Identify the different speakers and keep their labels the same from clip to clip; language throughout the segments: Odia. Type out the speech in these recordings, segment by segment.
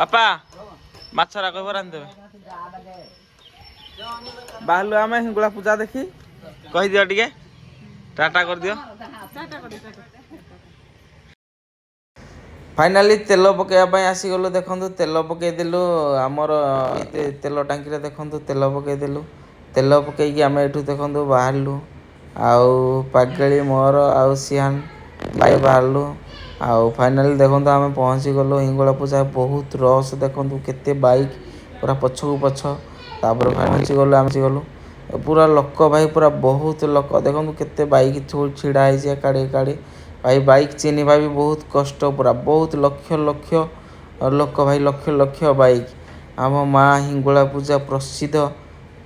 Speaker 1: ବାପା, ମାଛରା କହିବ ରାନ୍ଧିଦେବେ। ବାହାରିଲୁ ଆମେ ହିଙ୍ଗୁଳା ପୂଜା ଦେଖି। କହିଦିଅ ଟିକେ, ଟାଟା କରିଦିଅ। ଫାଇନାଲି ତେଲ ପକାଇବା ପାଇଁ ଆସିଗଲୁ। ଦେଖନ୍ତୁ, ତେଲ ପକାଇଦେଲୁ ଆମର ତେଲ ଟାଙ୍କିରେ। ଦେଖନ୍ତୁ, ତେଲ ପକାଇଦେଲୁ। ତେଲ ପକାଇକି ଆମେ ଏଠୁ ଦେଖନ୍ତୁ ବାହାରିଲୁ। ଆଉ ପାଗେଳି ମୋର ଆଉ ସିହାନ ଭାଇ ବାହାରିଲୁ। ଆଉ ଫାଇନାଲି ଦେଖନ୍ତୁ, ଆମେ ପହଞ୍ଚିଗଲୁ ହିଙ୍ଗୁଳା ପୂଜା। ବହୁତ ରସ୍, ଦେଖନ୍ତୁ କେତେ ବାଇକ୍ ପୁରା ପଛକୁ ପଛ। ତାପରେ ପହଞ୍ଚିଗଲୁ ଆମେ ଗଲୁ। ପୁରା ଲୋକ ଭାଇ, ପୁରା ବହୁତ ଲୋକ। ଦେଖନ୍ତୁ କେତେ ବାଇକ୍ ଛିଡ଼ା ହେଇଛି ଏକାଡ଼ି ଏକାଡ଼ି। ଭାଇ, ବାଇକ୍ ଚିହ୍ନିବା ବି ବହୁତ କଷ୍ଟ। ପୁରା ବହୁତ ଲକ୍ଷ ଲକ୍ଷ ଲୋକ ଭାଇ, ଲକ୍ଷ ଲକ୍ଷ ବାଇକ୍। ଆମ ମା ହିଙ୍ଗୁଳା ପୂଜା ପ୍ରସିଦ୍ଧ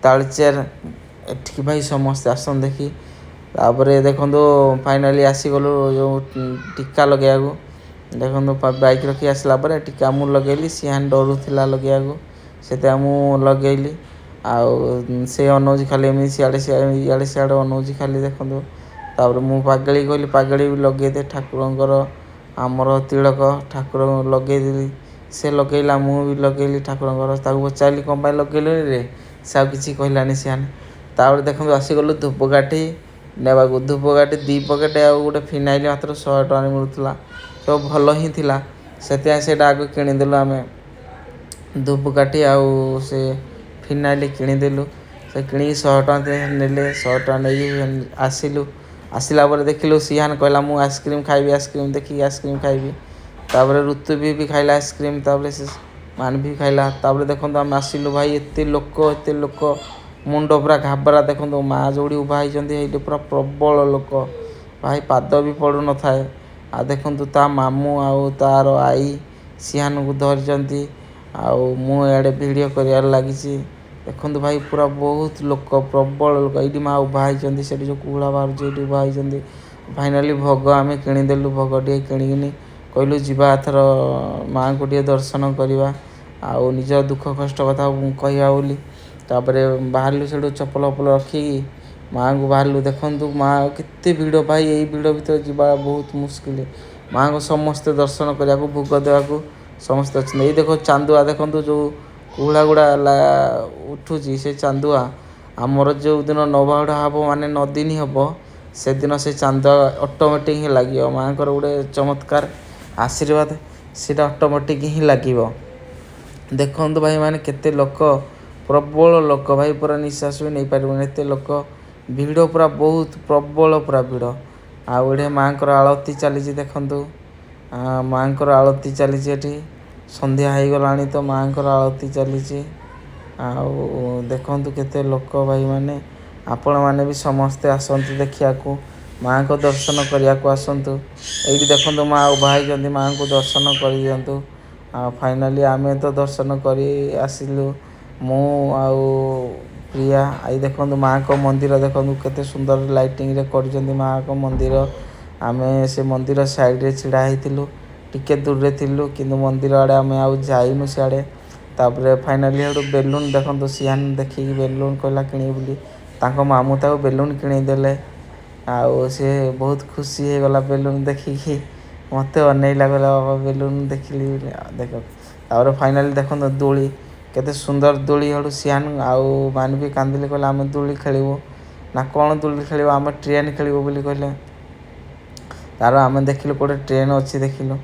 Speaker 1: ତାଳଚେର। ଏଠିକି ଭାଇ ସମସ୍ତେ ଆସନ୍ତି ଦେଖି। ତାପରେ ଦେଖନ୍ତୁ, ଫାଇନାଲି ଆସିଗଲୁ ଯେଉଁ ଟୀକା ଲଗେଇବାକୁ। ଦେଖନ୍ତୁ, ବାଇକ୍ ରଖି ଆସିଲା ପରେ ଟୀକା ମୁଁ ଲଗେଇଲି। ସିହାନ ଡରୁଥିଲା ଲଗେଇବାକୁ, ସେଥିପାଇଁ ମୁଁ ଲଗେଇଲି। ଆଉ ସେ ଅନଉଛି ଖାଲି ଏମିତି ସିଆଡ଼େ ସିଆଡ଼େ, ଇଆଡ଼େ ସିଆଡ଼େ ଅନଉଛି ଖାଲି। ଦେଖନ୍ତୁ, ତାପରେ ମୁଁ ପାଗେଳି କହିଲି, ପାଗେଳି ବି ଲଗେଇଦେ ଠାକୁରଙ୍କର ଆମର ତିଳକ। ଠାକୁରଙ୍କୁ ଲଗେଇଦେଲି, ସେ ଲଗେଇଲା, ମୁଁ ବି ଲଗେଇଲି ଠାକୁରଙ୍କର। ତାକୁ ପଚାରିଲି, କ'ଣ ପାଇଁ ଲଗେଇଲୁନି ରେ? ସେ ଆଉ କିଛି କହିଲାନି ସିହାନ। ତାପରେ ଦେଖନ୍ତୁ, ଆସିଗଲୁ ଧୂପକାଠି ନେବାକୁ। ଧୂପକାଠି 2 ପକେଟ୍ ଆଉ ଗୋଟେ ଫିନାଇଲ୍ ମାତ୍ର 100 ଟଙ୍କାରେ ମିଳୁଥିଲା। ସବୁ ଭଲ ହିଁ ଥିଲା, ସେଥିପାଇଁ ସେଇଟା ଆଗ କିଣିଦେଲୁ ଆମେ। ଧୂପକାଠି ଆଉ ସେ ଫିନାଇଲ୍ କିଣିଦେଲୁ। ସେ କିଣିକି 100 ଟଙ୍କା ନେଲେ। 100 ଟଙ୍କା ନେଇକି ଆସିଲୁ। ଆସିଲା ପରେ ଦେଖିଲୁ, ସିହାନ କହିଲା, ମୁଁ ଆଇସ୍କ୍ରିମ୍ ଖାଇବି, ଆଇସ୍କ୍ରିମ୍ ଦେଖିକି ଆଇସ୍କ୍ରିମ୍ ଖାଇବି। ତାପରେ ଋତୁ ବି ଖାଇଲା ଆଇସ୍କ୍ରିମ୍। ତାପରେ ସେ ମାନବି ଖାଇଲା। ତାପରେ ଦେଖନ୍ତୁ, ଆମେ ଆସିଲୁ। ଭାଇ, ଏତେ ଲୋକ, ଏତେ ଲୋକ, ମୁଣ୍ଡ ପୁରା ଘାବରା। ଦେଖନ୍ତୁ, ମା ଯୋଉଠି ଉଭା ହେଇଛନ୍ତି, ସେଇଠି ପୁରା ପ୍ରବଳ ଲୋକ ଭାଇ, ପାଦ ବି ପଡ଼ୁନଥାଏ। ଆଉ ଦେଖନ୍ତୁ, ତା ମାମୁଁ ଆଉ ତାର ଆଈ ସିହାନକୁ ଧରିଛନ୍ତି ଆଉ ମୁଁ ଇଆଡ଼େ ଭିଡ଼ିଓ କରିବାରେ ଲାଗିଛି। ଦେଖନ୍ତୁ ଭାଇ, ପୁରା ବହୁତ ଲୋକ, ପ୍ରବଳ ଲୋକ। ଏଇଠି ମା ଉଭା ହେଇଛନ୍ତି। ସେଠି ଯେଉଁ କୁହୁଡ଼ା ବାହାରୁଛି, ଏଇଠି ଉଭା ହେଇଛନ୍ତି। ଫାଇନାଲି ଭୋଗ ଆମେ କିଣିଦେଲୁ। ଭୋଗ ଟିକେ କିଣିକିନି କହିଲୁ, ଯିବା ଏଥର ମାଆଙ୍କୁ ଟିକେ ଦର୍ଶନ କରିବା ଆଉ ନିଜ ଦୁଃଖ କଷ୍ଟ କଥା କହିବା ବୋଲି। ତାପରେ ବାହାରିଲୁ ସେଠୁ, ଚପଲ ଫପଲ ରଖିକି ମାଆଙ୍କୁ ବାହାରିଲୁ। ଦେଖନ୍ତୁ ମା, କେତେ ଭିଡ଼ ଭାଇ। ଏଇ ଭିଡ଼ ଭିତରେ ଯିବା ବହୁତ ମୁସ୍କିଲ। ମାଆଙ୍କୁ ସମସ୍ତେ ଦର୍ଶନ କରିବାକୁ, ଭୋଗ ଦେବାକୁ ସମସ୍ତେ ଅଛନ୍ତି। ଏଇ ଦେଖ ଚାନ୍ଦୁଆ, ଦେଖନ୍ତୁ ଯେଉଁ କୁହୁଡ଼ା ଗୁଡ଼ା ଉଠୁଛି, ସେ ଚାନ୍ଦୁଆ ଆମର ଯେଉଁଦିନ ନବାହୁଡ଼ା ହେବ, ମାନେ 9 ଦିନ ହେବ, ସେଦିନ ସେ ଚାନ୍ଦୁଆ ଅଟୋମେଟିକ୍ ହିଁ ଲାଗିବ। ମାଆଙ୍କର ଗୋଟେ ଚମତ୍କାର ଆଶୀର୍ବାଦ, ସେଇଟା ଅଟୋମେଟିକ୍ ହିଁ ଲାଗିବ। ଦେଖନ୍ତୁ ଭାଇମାନେ, କେତେ ଲୋକ, ପ୍ରବଳ ଲୋକ ଭାଇ। ପୁରା ନିଶ୍ୱାସ ବି ନେଇପାରିବନି, ଏତେ ଲୋକ ଭିଡ଼, ପୁରା ବହୁତ ପ୍ରବଳ ପୁରା ଭିଡ଼। ଆଉ ଏଠି ମାଆଙ୍କର ଆଳତି ଚାଲିଛି। ଦେଖନ୍ତୁ, ମାଆଙ୍କର ଆଳତି ଚାଲିଛି ଏଠି। ସନ୍ଧ୍ୟା ହେଇଗଲାଣି ତ ମାଆଙ୍କର ଆଳତି ଚାଲିଛି। ଆଉ ଦେଖନ୍ତୁ କେତେ ଲୋକ ଭାଇମାନେ। ଆପଣମାନେ ବି ସମସ୍ତେ ଆସନ୍ତୁ ଦେଖିବାକୁ, ମାଆଙ୍କ ଦର୍ଶନ କରିବାକୁ ଆସନ୍ତୁ। ଏଇଠି ଦେଖନ୍ତୁ, ମା ଉଭା ହେଇଛନ୍ତି, ମାଆଙ୍କୁ ଦର୍ଶନ କରିଦିଅନ୍ତୁ। ଆଉ ଫାଇନାଲି ଆମେ ତ ଦର୍ଶନ କରି ଆସିଲୁ, ମୁଁ ଆଉ ପ୍ରିୟା। ଏଇ ଦେଖନ୍ତୁ ମାଆଙ୍କ ମନ୍ଦିର, ଦେଖନ୍ତୁ କେତେ ସୁନ୍ଦର ଲାଇଟିଂରେ କରିଛନ୍ତି ମାଆଙ୍କ ମନ୍ଦିର। ଆମେ ସେ ମନ୍ଦିର ସାଇଡ଼ରେ ଛିଡ଼ା ହେଇଥିଲୁ, ଟିକେ ଦୂରରେ ଥିଲୁ, କିନ୍ତୁ ମନ୍ଦିର ଆଡ଼େ ଆମେ ଆଉ ଯାଇନୁ ସିଆଡ଼େ। ତାପରେ ଫାଇନାଲି ସେଠୁ ବେଲୁନ୍, ଦେଖନ୍ତୁ, ସିହାନ ଦେଖିକି ବେଲୁନ୍ କହିଲା କିଣିବି ବୋଲି। ତାଙ୍କ ମାମୁଁ ତାକୁ ବେଲୁନ୍ କିଣେଇଦେଲେ ଆଉ ସେ ବହୁତ ଖୁସି ହେଇଗଲା ବେଲୁନ୍ ଦେଖିକି। ମୋତେ ଅନେଇଲା, କହିଲା, ବାବା, ବେଲୁନ୍ ଦେଖିଲି ବୋଲି। ଦେଖ, ତାପରେ ଫାଇନାଲି ଦେଖନ୍ତୁ ଦୋଳି, କେତେ ସୁନ୍ଦର ଦୋଳି। ସେଠୁ ସିହାନ ଆଉ ମାନବି କାନ୍ଦିଲେ, କହିଲେ ଆମେ ଦୋଳି ଖେଳିବୁ। ନା, କ'ଣ ଦୋଳି ଖେଳିବ? ଆମେ ଟ୍ରେନ୍ ଖେଳିବୁ ବୋଲି କହିଲେ। ତାର ଆମେ ଦେଖିଲୁ ଗୋଟେ ଟ୍ରେନ୍ ଅଛି, ଦେଖିଲୁ।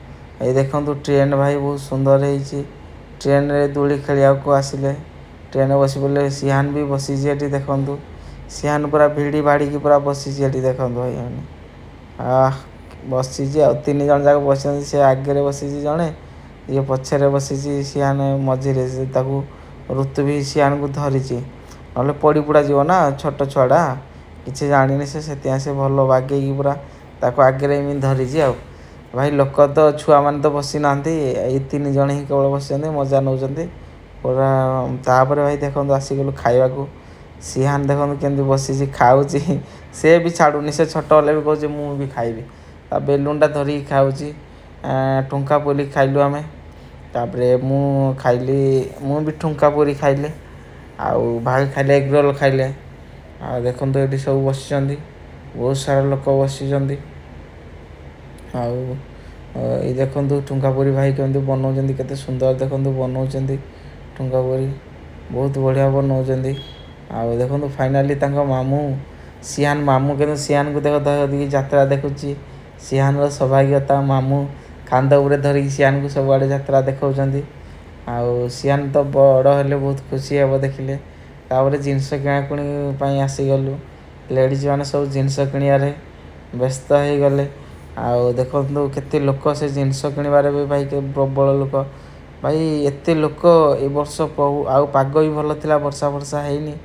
Speaker 1: ଏଇ ଦେଖନ୍ତୁ ଟ୍ରେନ୍ ଭାଇ, ବହୁତ ସୁନ୍ଦର ହେଇଛି। ଟ୍ରେନ୍ରେ ଦୋଳି ଖେଳିବାକୁ ଆସିଲେ, ଟ୍ରେନ୍ରେ ବସି ପଡ଼ିଲେ। ସିହାନ ବି ବସିଛି ଏଠି। ଦେଖନ୍ତୁ, ସିହାନ ପୁରା ଭିଡ଼ି ଭାଡ଼ିକି ପୁରା ବସିଛି ଏଠି। ଦେଖନ୍ତୁ ଭାଇ ମାନେ, ବସିଛି। ଆଉ ତିନି ଜଣ ଯାକ ବସିଛନ୍ତି। ସେ ଆଗରେ ବସିଛି ଜଣେ, ଇଏ ପଛରେ ବସିଛି, ସିହାନ ମଝିରେ। ସେ ତାକୁ ଋତୁ ବି ସିହାନକୁ ଧରିଛି, ନହେଲେ ପଡ଼ି ପୁଡ଼ା ଯିବ ନା, ଛୋଟ ଛୁଆଟା, କିଛି ଜାଣିନି ସେ। ସେଥିପାଇଁ ସେ ଭଲ ବାଗେଇକି ପୁରା ତାକୁ ଆଗରେ ଏମିତି ଧରିଛି। ଆଉ ଭାଇ, ଲୋକ ତ ଛୁଆମାନେ ତ ବସିନାହାନ୍ତି, ଏଇ ତିନି ଜଣ ହିଁ କେବଳ ବସିଛନ୍ତି, ମଜା ନେଉଛନ୍ତି ପୁରା। ତାପରେ ଭାଇ ଦେଖନ୍ତୁ, ଆସିଗଲୁ ଖାଇବାକୁ। ସିହାନ ଦେଖନ୍ତୁ କେମିତି ବସିଛି, ଖାଉଛି। ସେ ବି ଛାଡ଼ୁନି, ସେ ଛୋଟ ହେଲେ ବି କହୁଛି ମୁଁ ବି ଖାଇବି। ତା ବେଲୁନଟା ଧରିକି ଖାଉଛି। ଠୁଙ୍କା ପୁରୀ ଖାଇଲୁ ଆମେ। ତାପରେ ମୁଁ ଖାଇଲି, ମୁଁ ବି ଠୁଙ୍କା ପୁରୀ ଖାଇଲି। ଆଉ ଭାଇ ଖାଇଲେ, ଏଗ୍ ରୋଲ୍ ଖାଇଲେ। ଆଉ ଦେଖନ୍ତୁ, ଏଠି ସବୁ ବସିଛନ୍ତି, ବହୁତ ସାରା ଲୋକ ବସିଛନ୍ତି। ଆଉ ଏଇ ଦେଖନ୍ତୁ ଠୁଙ୍କା ପୁରୀ ଭାଇ କେମିତି ବନାଉଛନ୍ତି, କେତେ ସୁନ୍ଦର ଦେଖନ୍ତୁ ବନାଉଛନ୍ତି। ଠୁଙ୍କା ପୁରୀ ବହୁତ ବଢ଼ିଆ ବନାଉଛନ୍ତି। ଆଉ ଦେଖନ୍ତୁ ଫାଇନାଲି ତାଙ୍କ ମାମୁଁ ସିହାନ, ମାମୁଁ କିନ୍ତୁ ସିହାନକୁ ଦେଖ ଧରିକି ଯାତ୍ରା ଦେଖୁଛି। ସିହାନର ସୌଭାଗ୍ୟ, ତା ମାମୁଁ କାନ୍ଧ ଉପରେ ଧରିକି ସିହାନକୁ ସବୁଆଡ଼େ ଯାତ୍ରା ଦେଖାଉଛନ୍ତି। ଆଉ ସିହାନ ତ ବଡ଼ ହେଲେ ବହୁତ ଖୁସି ହେବ ଦେଖିଲେ। ତାପରେ ଜିନିଷ କିଣାକିଣି ପାଇଁ ଆସିଗଲୁ। ଲେଡ଼ିଜ୍ ମାନେ ସବୁ ଜିନିଷ କିଣିବାରେ ବ୍ୟସ୍ତ ହେଇଗଲେ। ଆଉ ଦେଖନ୍ତୁ କେତେ ଲୋକ ସେ ଜିନିଷ କିଣିବାରେ ବି ଭାଇ, ପ୍ରବଳ ଲୋକ ଭାଇ, ଏତେ ଲୋକ ଏ ବର୍ଷ। ଆଉ ପାଗ ବି ଭଲ ଥିଲା, ବର୍ଷା ଫର୍ଷା ହେଇନି।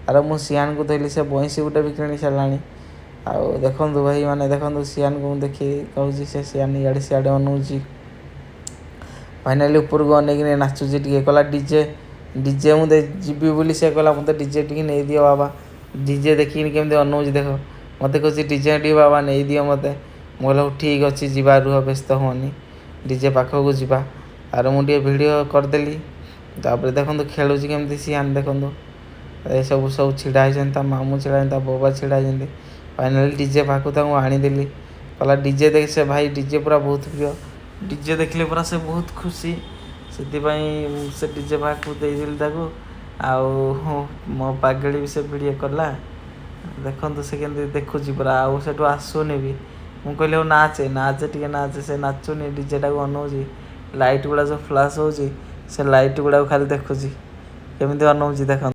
Speaker 1: ଆରେ ମୁଁ ସିଆନକୁ ଧରିଲି, ସେ ବଇଁଶୀ ଗୋଟେ ବି କିଣି ସାରିଲାଣି। ଆଉ ଦେଖନ୍ତୁ ଭାଇ ମାନେ, ଦେଖନ୍ତୁ ସିଆନକୁ ମୁଁ ଦେଖି କହୁଛି, ସେ ସିଆନ ଇଆଡ଼େ ସିଆଡ଼େ ଅନଉଛି। ଫାଇନାଲି ଉପରକୁ ଅନେଇକିନି ନାଚୁଛି ଟିକେ। କହିଲା ଡିଜେ ଡିଜେ ମୁଁ ଯିବି ବୋଲି ସେ କହିଲା, ମୋତେ ଡିଜେ ଟିକେ ନେଇଦିଅ ବାବା। ଡିଜେ ଦେଖିକିନି କେମିତି ଅନଉଛି ଦେଖ, ମୋତେ କହୁଛି ଡିଜେ ଟିକେ ବାବା ନେଇଦିଅ ମୋତେ। ମୁଁ କହିଲି ହଉ ଠିକ୍ ଅଛି ଯିବା, ରୁହ, ବ୍ୟସ୍ତ ହୁଅନି, ଡିଜେ ପାଖକୁ ଯିବା। ତାପରେ ମୁଁ ଟିକେ ଭିଡ଼ିଓ କରିଦେଲି। ତାପରେ ଦେଖନ୍ତୁ ଖେଳୁଛି କେମିତି ସିଆନ। ଦେଖନ୍ତୁ ଏସବୁ ସବୁ ଛିଡ଼ା ହେଇଛନ୍ତି, ତା ମାମୁଁ ଛିଡ଼ା ହେଇଛନ୍ତି, ତା ବୋବା ଛିଡ଼ା ହେଇଛନ୍ତି। ଫାଇନାଲି ଡିଜେ ପାଖକୁ ତାଙ୍କୁ ଆଣିଦେଲି। କହିଲା ଡିଜେ ଦେଖ। ସେ ଭାଇ ଡିଜେ ପୁରା ବହୁତ ପ୍ରିୟ, ଡିଜେ ଦେଖିଲେ ପୁରା ସେ ବହୁତ ଖୁସି। ସେଥିପାଇଁ ସେ ଡିଜେ ପାଖକୁ ଦେଇଦେଲି ତାକୁ। ଆଉ ମୋ ପାଗେଳି ବି ସେ ଭିଡ଼ିଓ କଲା। ଦେଖନ୍ତୁ ସେ କେମିତି ଦେଖୁଛି ପୁରା, ଆଉ ସେଠୁ ଆସୁନି ବି। ମୁଁ କହିଲି ହଉ ନାଚେ, ନାଚେ, ଟିକେ ନାଚେ। ସେ ନାଚୁନି, ଡିଜେଟାକୁ ଅନଉଛି। ଲାଇଟ୍ ଗୁଡ଼ା ଯେଉଁ ଫ୍ଲାସ୍ ହେଉଛି, ସେ ଲାଇଟ୍ ଗୁଡ଼ାକୁ ଖାଲି ଦେଖୁଛି, କେମିତି ଅନଉଛି ଦେଖନ୍ତୁ।